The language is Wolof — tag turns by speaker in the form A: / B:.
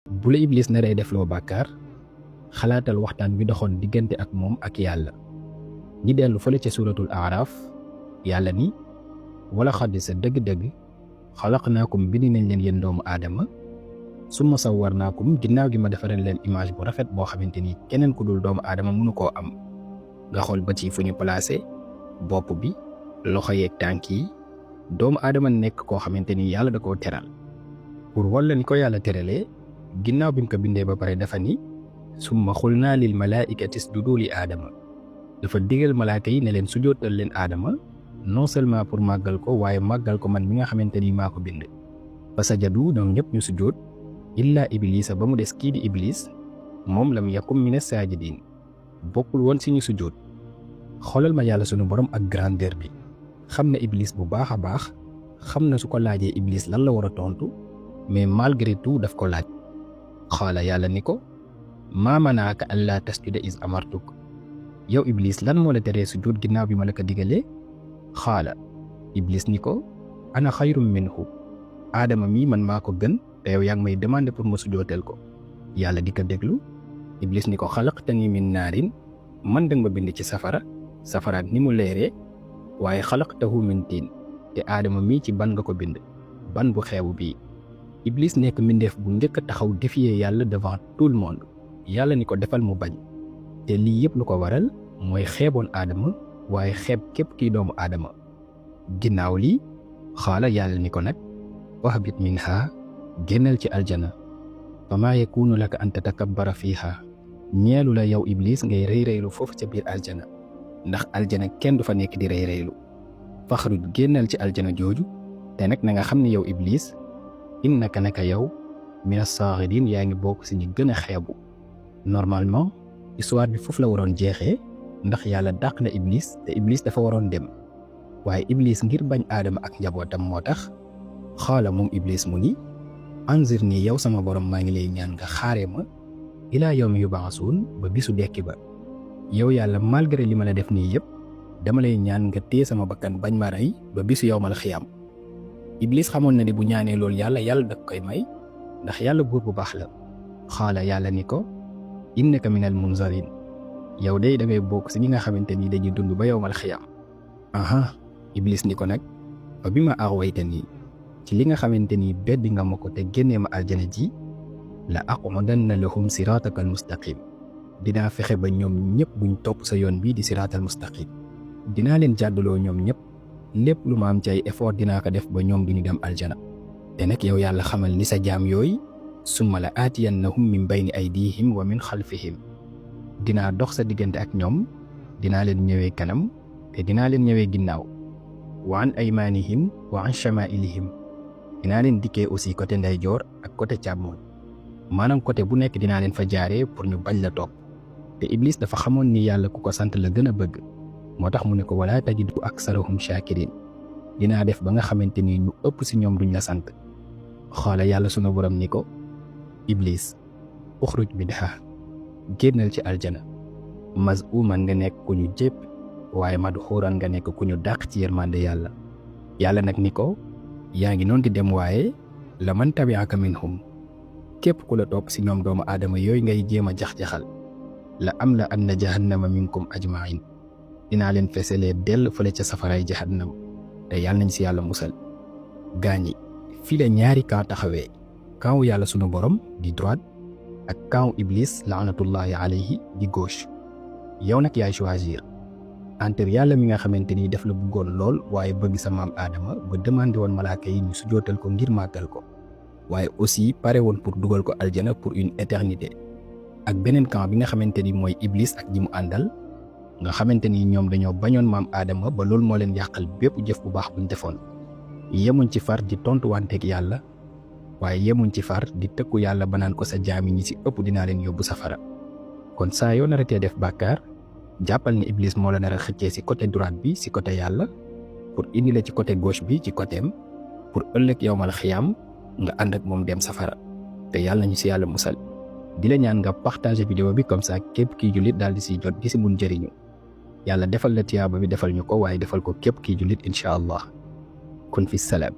A: bu la Iblis naree defloo bàkkaar xalaatal waxtaan bi doxoon diggante ak moom ak yàlla. ñi dellu fële ca suuratul Aaraaf yàlla ni wala xadd sa dëgg-dëgg xalaqnaakum bind nañ leen yéen doomu aadama summa sawwarnaakum ginnaaw gi ma defaral leen image bu rafet boo xamante ni keneen ku dul doomu aadama mënu koo am. nga xool bët yi fu ñu placé bopp bi loxo yeeg tànk yi doomu aadama nekk koo xamante ni yàlla da koo teral pour walla ni ko yàlla teralee ginnaaw bi mu ko bindee ba pare dafa ni summa xulnaa lil malaaikati isjudu li aadama dafa digal malaaka yi ne leen sujjóotal leen aadama non seulement pour màggal ko waaye màggal ko man mi nga xamante ni maa ko bind fa sajadu ñoom ñëpp ñu sujjóot illaa iblisa ba mu des kii di iblis moom lam yakum mina saajidin bokkul woon si ñu sujjóot. xoolal ma yàlla sunu borom ak grandeur bi xam na iblis bu baax a baax xam na su ko laajee iblis lan la war a tontu mais malgré tout daf ko laaj. xaala yàlla ni ko maa manaaka allaa tasjuda is amartuk yow iblis lan moo la teree sujjóot ginnaaw bi ma la ko digalee. xaala iblis ni ko ana xayrum minhu aadama mi man maa ko gën te yow yaa ngi may demander pour ma sujjóotel ko. yàlla di ko déglu iblis ni ko xalaqtani min naarin man danga ma bind ci safaraat ni mu leeree waaye xalaqtahu min tiin te aadama mii ci ban nga ko bind ban bu xeebu bii. iblis nekk mbindeef bu njëkk a taxaw défier yàlla devant tout le monde yàlla ni ko defal mu bañ te lii yëpp lu ko waral mooy xeeboon aadama waaye xeeb képp kiy doomu aadama. ginnaaw lii xaala yàlla ni ko nag wahbit minha génnal ci aljana fa maa yakunu laka an tatakabbara fiiha ñeelu la yow iblis ngay rëy rëylu foofu ca biir aljana ndax aljana kenn du fa nekk di rëy rëylu faxruj génnal ci aljana jooju te nag na nga xam ne yow iblis innaka naka yow mina saaxirin yaa ngi bokk si ñi gën a xeebu. normalement histoire bi foofu la waroon jeexee ndax yàlla dàq na iblis te iblis dafa waroon dem waaye iblis ngir bañ aadama ak njabootam moo tax xaala moom iblis mu ni anzir nii yow sama borom maa ngi lay ñaan nga xaaree ma ilaa yawmi yubaasuun ba bisu dekki ba. yow yàlla malgré li ma la def nii yëpp dama lay ñaan nga téye sama bakkan bañ ma rey ba bisu yawmal xiyaam. iblis xamoon na ni bu ñaanee loolu yàlla da koy may ndax yàlla buur bu baax la. xaala yàlla ni ko innaka minal munzarin yow day da ngay bokk si ñi nga xamante ni dañuy dund ba yawmal xiyaam. aha iblis ni ko nag fa bi ma axwayta nii ci li nga xamante ni beddi nga ma ko te génnee ma aljana ji la aqudanna lahum siratakal mustaqim dinaa fexe ba ñoom ñëpp buñ topp sa yoon bii di siratal mustaqim dinaa leen jàddaloo ñoom ñëpp lépp lu ma am ci ay effort dinaa ko def ba ñoom duñu dem aljana. te nag yow yàlla xamal ni sa jaam yooyu summa la aatiyannahum min bayni aydihim wa min xalfihim dinaa dox sa diggante ak ñoom dinaa leen ñëwee kanam te dinaa leen ñëwee ginnaaw wa an aymanihim wa an shamailihim dinaa leen dikkee aussi côté ndeyjoor ak côté càmmoñ maanaam côté bu nekk dinaa leen fa jaaree pour ñu bañ la topp. te iblis dafa xamoon ni yàlla ku ko sant la gën a bëgg moo tax mu ne ko wala tajidu aksarahum shakirin dinaa def ba nga xamante ni ñu ëpp si ñoom duñ la sant. xoola yàlla sunu borom ni ko iblis uxruj minha génnal ci aljana mazuman nga nekk ku ñu jépp waaye madxuuran nga nekk ku ñu dàq ci yërmande yàlla. yàlla nag ni ko yaa ngi noonu di dem waaye la man tabi'aka minhum képp ku la topp si ñoom doomu aadama yooyu ngay jéem a jax-jaxal la am la anna jahannama minkum ajmain dinaa leen feselee dell fële ca safaray jahannam te yàlla nañ si yàlla musal. gaañi fii la ñaari camp taxawee camp yàlla sunu borom di droite ak camp iblis laanatullahi alayhi di gauche. yow nag yaay choisir entre yàlla mi nga xamante ni def la bëggoon lool waaye bëgg sa maam aadama ba demandé woon malaaka yi ñu sujootal ko ngir màggal ko waaye aussi pare woon pour dugal ko aljana pour une éternité ak beneen camp bi nga xamante ni mooy iblis ak ñi mu àndal nga xamante ni ñoom dañoo bañoon maam aadama ba loolu moo leen yàqal bépp jëf bu baax buñ defoon. yemuñ ci far di tontuwanteeg yàlla waaye yemuñ ci far di tëkku yàlla ba naan ko sa jaami ñi ci ëpp dinaa leen yóbbu safara. kon saa yoo naratee def bàkkaar jàppal ni iblis moo la nar a xëccee ci côté droite bi ci côté yàlla pour indi la ci côté gauche bi ci côté am pour ëllëg yowmal xiyaam nga ànd ak moom dem safara te yàlla nañu ci yàlla musal. di la ñaan nga partager vidéo bi comme ça képp kiy jullit daal di ci jot di ci mun jëriñu yàlla defal la tiyaaba bi defal ñu ko waaye defal ko képp kiy jullit incha allah kun fi salaam.